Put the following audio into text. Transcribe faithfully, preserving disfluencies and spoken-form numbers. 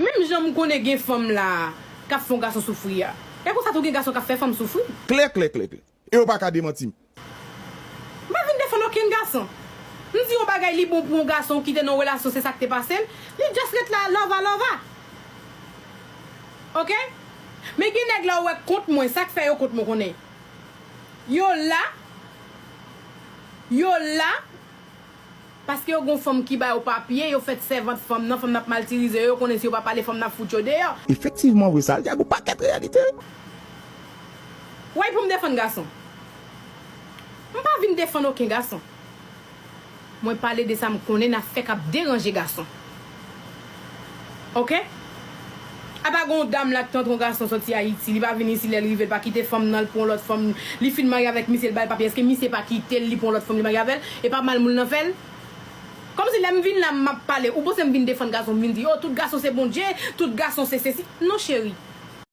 Menm jan m konnen gen fanm la k ap fè yon gason soufri a, e konsa tou gen gason k ap fè fanm soufri. Klè, klè, klè, klè. E yo pa ka demanti m. M pa vin defann okenn gason. M di yon bagay li bon pou yon gason ki te nan yon relasyon, se sa k te pase l. Li just ret la, lòva, lòva. Oke? Men gen nèg la ou wè kont mwen, sa k fè yo kont mwen konnen. Yo la, yo la, paske yo gon fanm ki ba yo papye, yo fèt sèvant fanm nan, fanm nan ap matirize yo, yo konnen si yo pa pale fanm nan ap fout yo deyò. Efektivman vre, sa al di a gon pakèt reyalite. Wè pou m defann gason. M pa vin defann okenn gason. Mwen pale de sa m konnen n ap fè k ap deranje gason. Oke? Apa gon dam la ki te antre yon gason soti Ayiti, li pa vin isi lè l rive, l pa kite fanm nan, l pran yon lòt fanm, li fin marye avèk misye, l ba l papye, èske misye pa kite l, li pran yon lòt fanm, li marye avè l, e pa mal moun nan fè l? Kòmsi lè m vin la, m ap pale, ou panse m vin defann gason, m vin di, oh, tout gason se Bondye, tout gason se sesi. Non, cheri.